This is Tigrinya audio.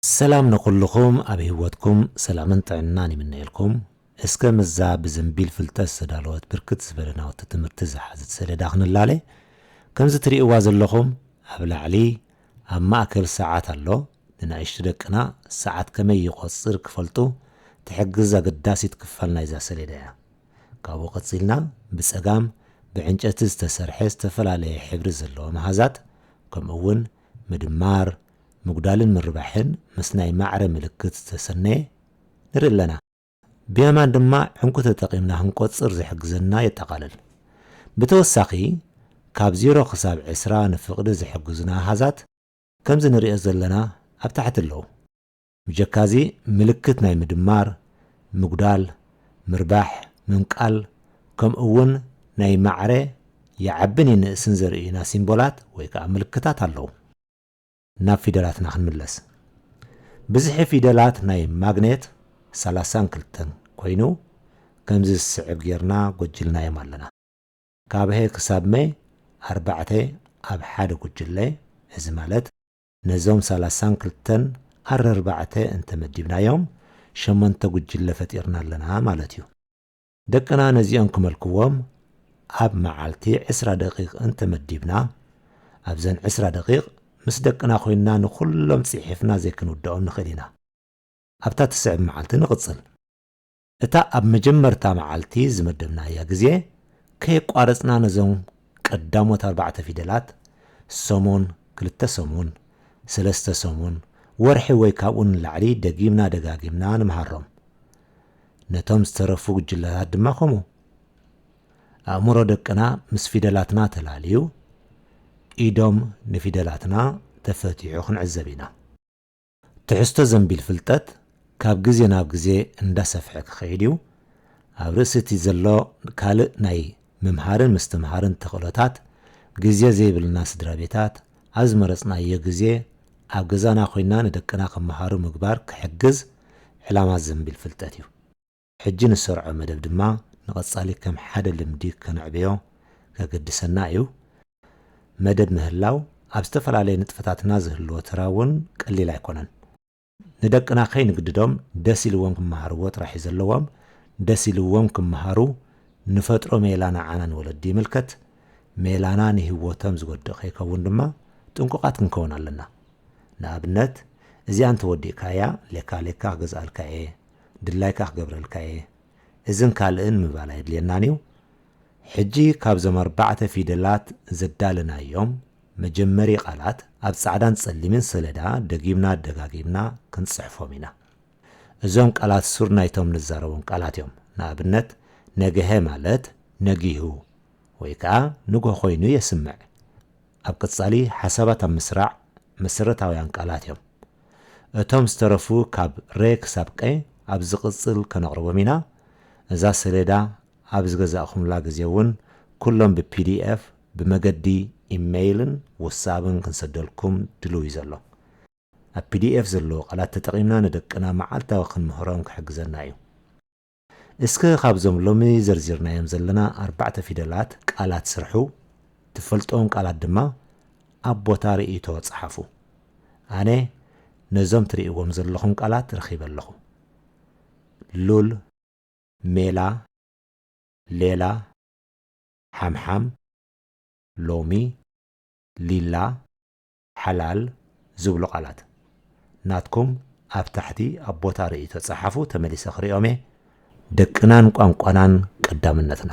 ሰላም ንኹልኹም ኣብ ህይወትኩም ሰላምን ጥዕናን ይምነየልኩም። እስከ ምስዛ ብዘንቢል ፍልጠት ዝተዳለወት ብርክት ዝበለ ናውቲ ትምህርቲ ዝሓዘት ሰሌዳ ክንላለ። ከምዚ ትርእይዋ ዘለኹም ኣብ ላዕሊ ኣብ ማእከል ሰዓት ኣሎ። ንናእሽቱ ደቅና ሰዓት ከመይ ይቖጽር ክፈልጡ ትሕግዝ ኣገዳሲት ክፋል ናይዛ ሰሌዳ እያ። ካብኡ ቀጺልና ብጸጋም ብዕንጨቲ ዝተሰርሐ ዝተፈላለየ ሕብሪ ዘለዎ መሃዛት፣ ከምኡ እውን ምድማር፣ ምጉዳልን ምርባሕን ምስ ናይ ማዕረ ምልክት ዝተሰነየ ንርኢ ኣለና። ብየማን ድማ ዕንቁ ተጠቒምና ክንቆጽር ዝሕግዘና የጠቓልል። ብተወሳኺ፣ ካብ ዜሮ ክሳብ ዕስራ ንፍቕዲ ዝሕግዙና ኣሃዛት ከምዚ ንሪኦ ዘለና ኣብ ታሕቲ ኣለዉ። ብጀካዚ ምልክት ናይ ምድማር፣ ምጉዳል፣ ምርባሕ፣ ምምቃል፣ ከምኡ እውን ናይ ማዕረ ይዓብን ይንእስን ዘርእዩና ሲምቦላት ወይ ከዓ ምልክታት ኣለዉ። ናብ ፊደላትና ክንምለስ። ብዝሒ ፊደላት ናይ ማግኔት ሰላሳን ክልተን ኮይኑ፣ ከምዚ ዝስዕብ ጌርና ጎጅልናዮም ኣለና። ካብ ሀ ክሳብ መ ኣርባዕተ ኣብ ሓደ ጉጅለ፣ እዚ ማለት ነዞም ሰላሳን ክልተን ኣረርባዕተ እንተመዲብናዮም ሸሞንተ ጉጅለ ፈጢርና ኣለና ማለት እዩ። ደቅና ነዚኦም ክመልክዎም ኣብ መዓልቲ ዕስራ ደቂቕ እንተመዲብና፣ ኣብዘን ዕስራ ደቂቕ ምስ ደቅና ኮይንና ንኹሎም ጽሒፍና ዘይክንውድኦም ንኽእል ኢና። ኣብታ ትስዕብ መዓልቲ ንቕጽል። እታ ኣብ መጀመርታ መዓልቲ ዝመደብናያ ግዜ ከየቋረጽና ነዞም ቀዳሞት ኣርባዕተ ፊደላት ሰሙን፣ ክልተ ሰሙን፣ ሰለስተ ሰሙን፣ ወርሒ ወይ ካብኡ ንላዕሊ ደጊምና ደጋጊምና ንምሃሮም። ነቶም ዝተረፉ ጉጅለታት ድማ ከምኡ። ኣእምሮ ደቅና ምስ ፊደላትና ተላልዩ፣ ኢዶም ንፊደላትና ተፈቲሑ ክንዕዘብ ኢና። ትሕዝቶ ዘንቢል ፍልጠት ካብ ግዜ ናብ ግዜ እንዳሰፍሐ ክኸይድ እዩ። ኣብ ርእሲ እቲ ዘሎ ካልእ ናይ ምምሃርን ምስትምሃርን ተኽእሎታት ግዜ ዘይብልና ስድራ ቤታት ኣብ ዝመረጽናዮ ግዜ ኣብ ገዛና ኮይና ንደቅና ክመሃሩ ምግባር ክሕግዝ ዕላማ ዘንቢል ፍልጠት እዩ። ሕጂ ንሰርዖ መደብ ድማ ንቐጻሊ ከም ሓደ ልምዲ ከነዕብዮ ከገድሰና እዩ። መደብ ምህላው ኣብ ዝተፈላለየ ንጥፈታትና ዝህልዎ ተራ እውን ቀሊል ኣይኮነን። ንደቅና ከይንግድዶም ደስ ኢልዎም ክመሃርዎ ጥራሕ እዩ ዘለዎም። ደስ ኢልዎም ክመሃሩ ንፈጥሮ ሜላ ንዓና ንወለዲ ይምልከት። ሜላና ንህይወቶም ዝጎድእ ከይከውን ድማ ጥንቁቓት ክንከውን ኣለና። ንኣብነት፣ እዚኣ እንተወዲእካያ ሌካ ሌካ ክገዝኣልካ እየ፣ ድላይካ ክገብረልካ እየ፣ እዝን ካልእን ምባል ኣየድልየናን እዩ። ሕጂ ካብዞም ኣርባዕተ ፊደላት ዘዳለናዮም መጀመሪ ቃላት ኣብ ጻዕዳን ጸሊምን ሰሌዳ ደጊምና ደጋጊምና ክንጽሕፎም ኢና። እዞም ቃላት ሱር ናይቶም ንዛረቦም ቃላት እዮም። ንኣብነት፣ ነገሀ ማለት ነጊሁ ወይ ከኣ ንግሆ ኮይኑ የስምዕ። ኣብ ቀጻሊ ሓሳባት ኣብ ምስራዕ መሰረታውያን ቃላት እዮም። እቶም ዝተረፉ ካብ ረ ክሳብ ቀ ኣብ ዝቕጽል ከነቕርቦም ኢና። እዛ ሰሌዳ ኣብ ዝገዛእኹምላ ግዜ እውን ኩሎም ብፒዲኤፍ ብመገዲ ኢሜይልን ውሳብን ክንሰደልኩም ድልው እዩ ዘሎ። ኣብ ፒዲኤፍ ዘለዉ ቃላት ተጠቒምና ንደቅና መዓልታዊ ክንምህሮም ክሕግዘና እዩ። እስከ ካብዞም ሎሚ ዘርዚርናዮም ዘለና ኣርባዕተ ፊደላት ቃላት ስርሑ። ትፈልጥዎም ቃላት ድማ ኣብ ቦታ ርእይቶ ጸሓፉ። ኣነ ነዞም ትርእይዎም ዘለኹም ቃላት ረኺበ ኣለኹ። ሉል፣ ሜላ፣ ሌላ፣ ሓምሓም፣ ሎሚ፣ ሊላ፣ ሓላል ዝብሉ ቃላት ናትኩም ኣብ ታሕቲ ኣብ ቦታ ርእይቶ ጸሓፉ። ተመሊሰ ክርእዮም እየ። ደቅናን ቋንቋናን ቀዳምነትና።